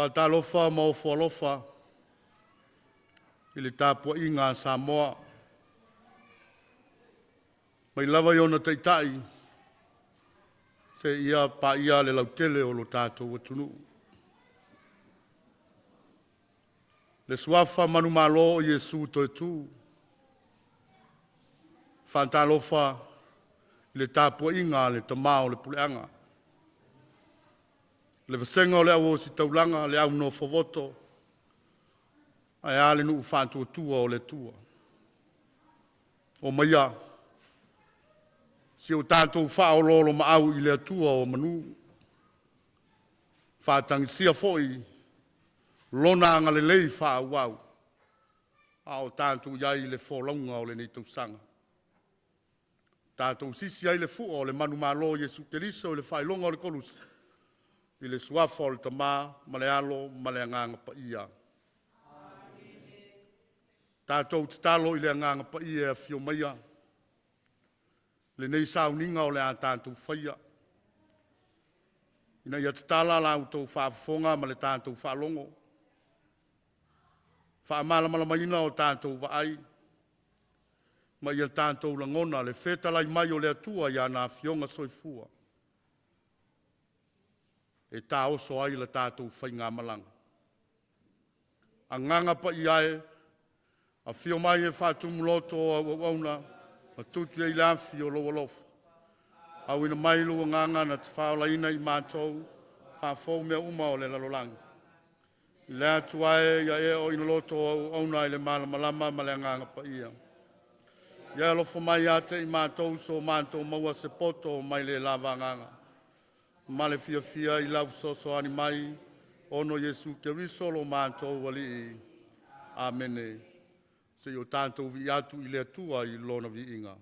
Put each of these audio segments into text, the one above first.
Faatalofa ma ofo alofa i le tapuaiga a Samoa, mai lava i ona taitai seia paia le lautele o lo tatou atunuu. Le suafa manumalo o Iesu toe tu. Faatalofa i le tapuaiga a le Tama o le Puleaga, le vasega o le au ositaulaga, le au nofovoto, ae a le nuu faatuatua o le Atua. Omaia, se i o tatou faaoloolomaau i le Atua o manu, faatagisia foi Lona agalelei faaauau a o tatou i ai i le folauga o lenei tausaga. Tatou sisi ai le fua o le manumalo o Iesu Keriso i le faailoga o le Koluse i le suafa o le Tama ma le Alo ma le Agaga Paia. Tatou tatalo i le Agaga Paia e afio maia i lenei sauniga o le a tatou faia, ina ia tatala la outou faafofoga ma le tatou faalogo, faamalamalamaina o tatou vaai, ma ia tatou lagona le fetalai mai o le Atua i ana Afioga Soifua e taoso ai le tatou faigamalaga. Agaga Paia e, afio mai e faatumu loto o au auauna ma tutu i ai le afi o lou alofa. Auina mai lou agaga na te faaolaina i matou, faafou mea uma o le lalolagi. Le Atua e, ia e oina loto o au auauna i le malamalama ma le Agaga Paia. Ia e alofa mai ia te i matou so matou maua se poto mai le lava agaga ma le fiafia i lau fesoasoani mai, ona o Iesu Keriso lo matou Alii. Amene. Se i o tatou vivii atu i le Atua i Lona viiga.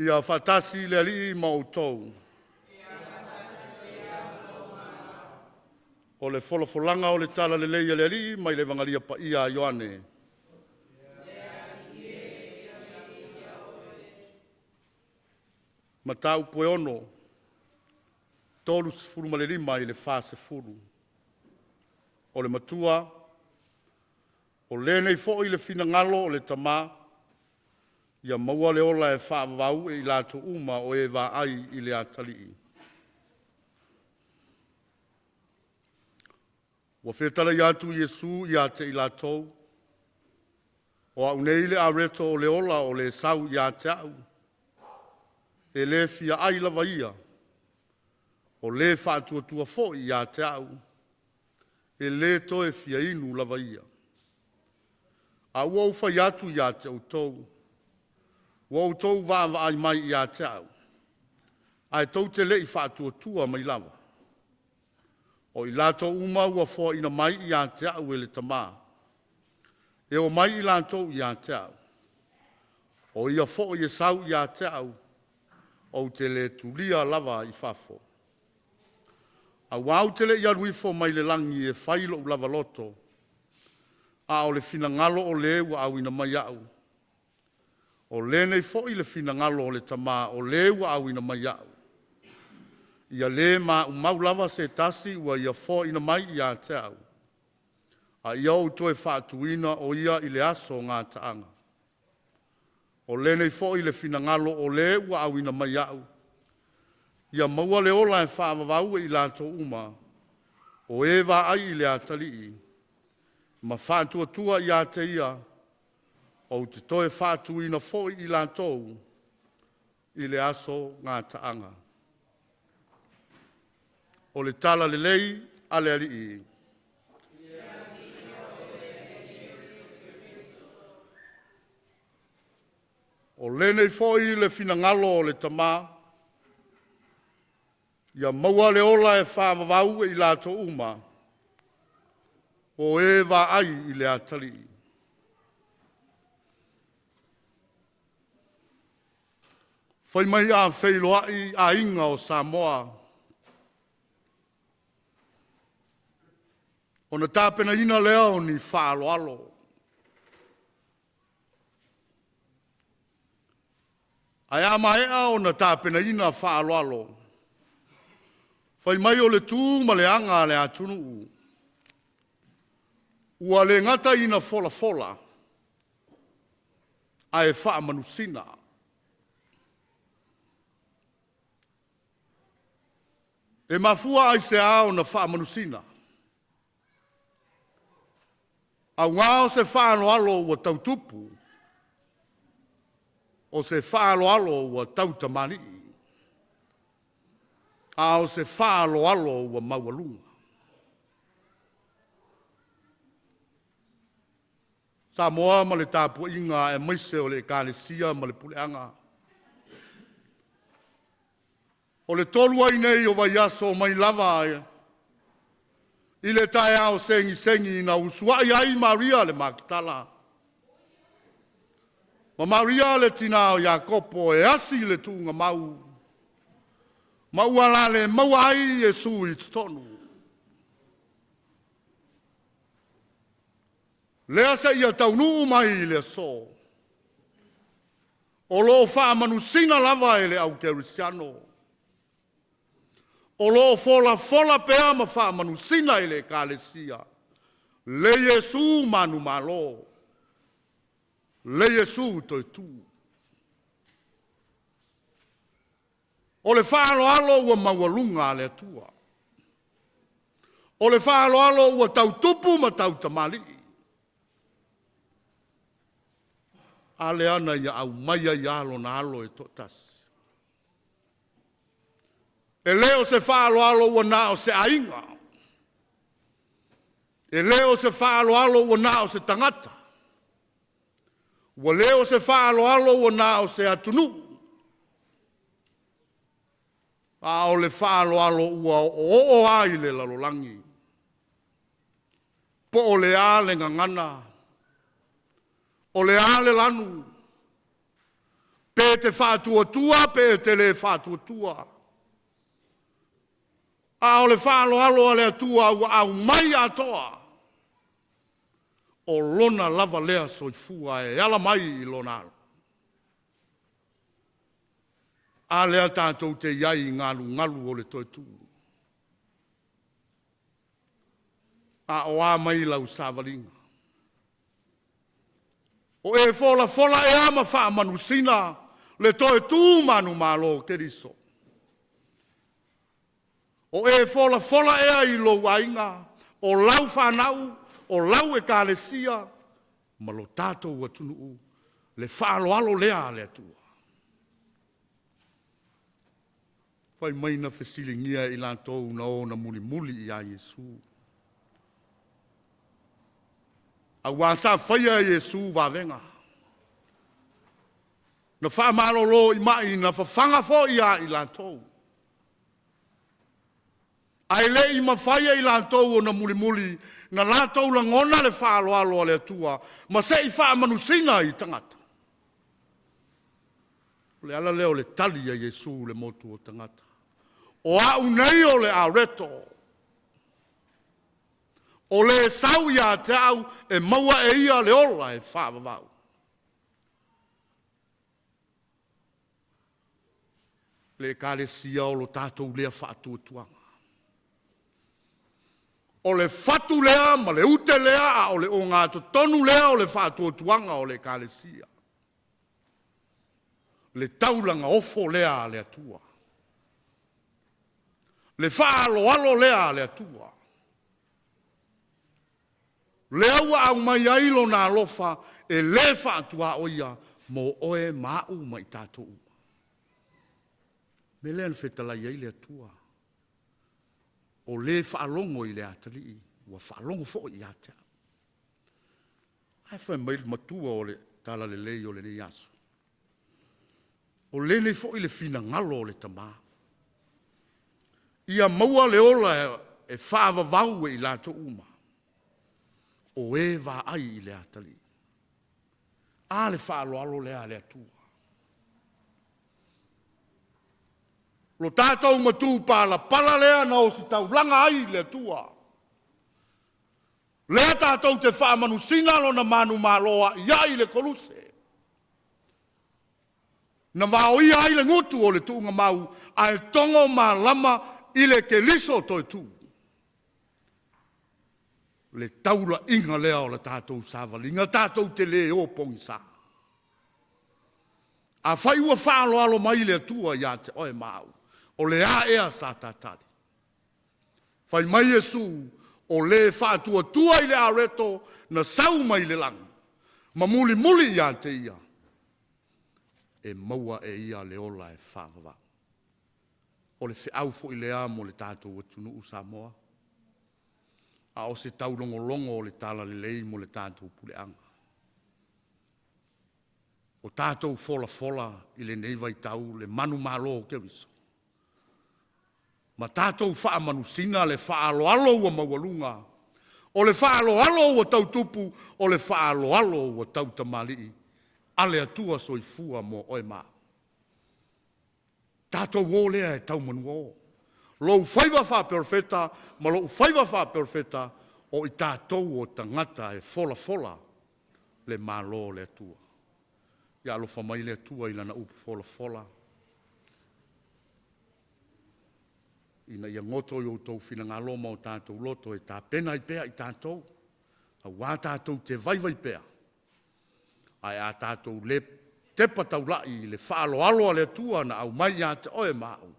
Ia faatasi le Alii ma outou. O le folafolaga o le Talalelei a le Alii mai le Evagalia Paia a Ioane. Mataupu e 6, 35 i le 40. O le Matua, o lenei foi le finagalo o le Tama, ia maua le ola e faavavau e i latou uma o e vaai i le Atalii. Ua fetalai atu Iesu ia te i latou, “O A'u nei le areto o le ola, o le sau ia te A'u, e le fia ai lava ia, o le faatuatua foi ia te A'u, e lē toe fia inu lava ia. A ua ou fai atu ia te outou, ua outou vaavaai mai ia te au, ae tou te le i faatuatua mai lava. O i latou uma ua foaina mai ia te au e le Tama, e omai i latou ia te au. O ia foi e sau ia te au, ou te le tulia lava i fafo. Aua ou te le i alu ifo mai le lagi e fai lou lava loto, a o le finagalo o Le ua auina mai au. O lenei foi le finagalo o le Tama o Le ua auina mai au, ia le maumau lava se tasi ua Ia foaina mai ia te au, a ia ou toe faatuina o ia i le aso gataaga. O lenei foi le finagalo o Le ua auina mai au, ia maua le ola e faavavau e i latou uma o e vaai i le Atalii ma faatuatua ia te Ia, ou te toe faatuina foi i latou i le aso gataaga. O le Talalelei a le Alii. O lenei foi le finagalo o le Tama, ia maua le ola e faavavau e i latou uma o e vaai i le Atalii. Fai mai a feiloai aiga o Samoa, ona tapenaina lea o ni faaaloalo. Ae a maea ona tapenaina faaaloalo, fai mai o le tu ma le aga a le atunuu, ua le gata ina folafola ae faamanusina. E mafua aisea ona faamanusina? Aua o se faaaloalo ua tau tupu, o se faaaloalo ua tautamalii, a o se faaaloalo ua maualuga. Samoa ma le tapuaiga aemaise o le Ekalesia ma le puleaga, o le tolu ai nei o vaiaso mai lava i le taeao segisegi na usuai ai Maria le Maketala ma Maria le tina o Iakopo e asi le tuugamau ma ua la le maua ai Iesu i totonu. Lea seia taunuu mai i le aso, o lo o faamanusina lava e le au kerisiano, o lo o folafola pea ma faamanusina e le Ekalesia le Iesu manumalo, le Iesu toe tu. O le faaaloalo ua maualuga a le Atua. O le faaaloalo ua tau tupu ma tau tamalii. A lea na ia aumai ai lava Lona Alo e toatasi. E le o se faaaloalo ua na o se aiga, e le o se faaaloalo ua na o se tagata, ua le o se faaaloalo ua na o se atunuu, a o le faaaloalo ua oooo lava i le lalolagi. Po o le a le gagana, o le a le lanu, pe te faatuatua pe e te le faatuatua, a o le faaaloalo a le Atua ua aumai atoa, o Lona lava lea soifua e ala mai i Lona Alo. A lea tatou te i ai i galugalu o le toe tu. A o a mai lau savaliga? O e folafola ea ma faamanusina le toe tu manumalo o Keriso? O e folafola ea i lou aiga, o lau fanau, o lau ekalesia ma lo tatou atunuu le faaaloalo lea a le Atua? Fai mai na fesiligia e i latou na o na mulimuli ia Iesu. Auā sa faia e Iesu vavega, na faamalolo i mai, na fafaga foi ia i latou, ae le i mafai e i latou ona mulimuli na latou lagona le faaaloalo a le Atua ma se i faamanusina i tagata. O le ala lea o le tali a Iesu i le motu o tagata. O au nei o le areto, o le sau ia te au, e maua e ia le ola e faavavau. Le Ekalesia o lo tatou lea faatuatuaga. O le fatu lea ma le ute lea, a o le ogatotonu lea o le faatuatuaga o le Ekalesia. Le taulaga ofo lea a le Atua. Le faaaloalo lea a le Atua. Lea ua aumai ai Lona alofa e le faatuaoia mo oe ma au ma i tatou uma. O le mea lea na fetalai ai le Atua, o le faalogo i le atalii, ua faalogo foi ia te au. Ae fai mai le matua o le talalelei o lenei aso, o lenei foi le finagalo o le Tama, ia maua le ola e faavavau e i latou uma o e vaai i le atalii. A le faaaloalo lea a le Atua. Lo tatou matupalapala lea na ositaulaga ai i le Atua, lea tatou te faamanusina Lona manumalo aiai i le Koluse, na vaoia ai le gutu o le tuugamau ae togo malama i le Keriso toetu. Le taulaiga lea o le tatou savaliga, tatou te le o pogisa. Afai ua faaaloalo mai le Atua ia te oe ma au, o le a ea sa ta tali? Fai mai Iesu, o le faatuatua i le areto na sau mai le lagi ma mulimuli ia te ia, e maua e ia le ola e faavavau. O le feau foi lea mo le tatou atunuu Samoa, a o se taulogologo o le talalelei mo le tatou puleaga. O tatou folafola i lenei vaitau le manumalo o Keriso, ma tatou faamanusina le faaaloalo ua maualuga, o le faaaloalo ua tau tupu, o le faaaloalo ua tau tamalii a le Atua Soifua mo oe ma au. Tatou o lea e tau manuao. Lou faiva faa-perofeta ma lou faiva faa-perofeta, o i tatou o tagata e folafola le Malo o le Atua. Ia alofa mai le Atua i Lana upu folafola, ina ia goto i outou finagalo ma o tatou loto e tapena ai pea i tatou, aua tatou te vaivai pea, ae a tatou le tepa taulai i le faaaloalo a le Atua na aumai ia te oe ma au,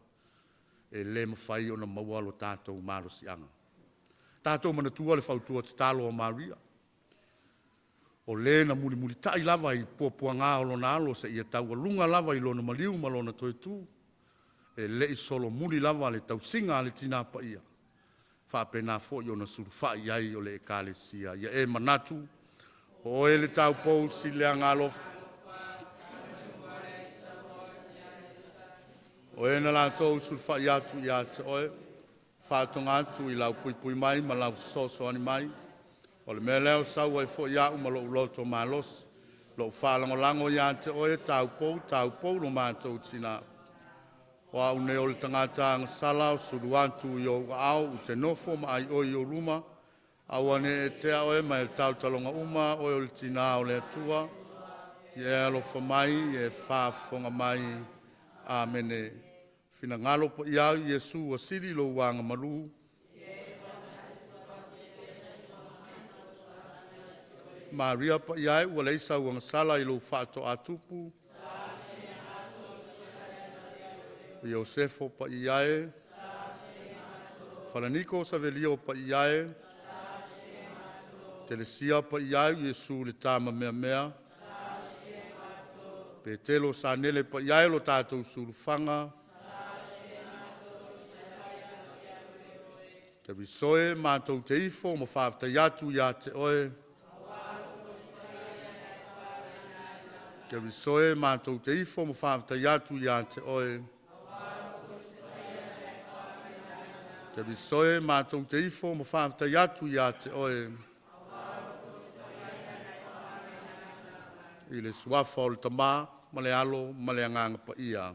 e le mafai ona maua lo tatou malosiaga. Tatou manatua le fautua tatalo a Maria, o le na mulimulitai lava i puapuaga o lona alo seia taualuga lava i lona maliu ma lona toe tu, e le i solomuli lava le tausiga a le Tina Paia, faapena foi ona sulufai i ai o le Ekalesia. Ia e manatu, o oe le taupou siliagalofa, o e na latou sulufai atu ia te oe, faatoga atu i lau puipui mai ma lau fesoasoani mai. O le mea lea ua sau ai foi au ma lou loto malosi, lou faalagolago ia te oe, taupou, taupou lo matou Tina. O au nei o le tagata agasala ua sulu atu i ou aao, ou te nofo ma aioi i ou luma, aua ne i e tea oe mai talotaloga uma, oe o le Tina o le Atua. Ia e alofa mai, ia e faafofoga mai. Amene. Finagalo paia Iesu ua sili lou agamalu, Maria paia e ua leai sau agasala i lou faatoatupu. Iosefa paia e, Falaniko Savelio paia e, Telesia paia e, Iesu le tama meamea, Petelo Sanele paia e, lo tatou sulufaga, Keriso e matou te ifo ma faafetai atu ia te oe. Keriso e, matou te ifo ma faafetai atu ia te oe. Keriso e, matou te ifo ma faafetai atu ia te oe. I le Suafa o le Tama ma le Alo ma le Agaga Paia.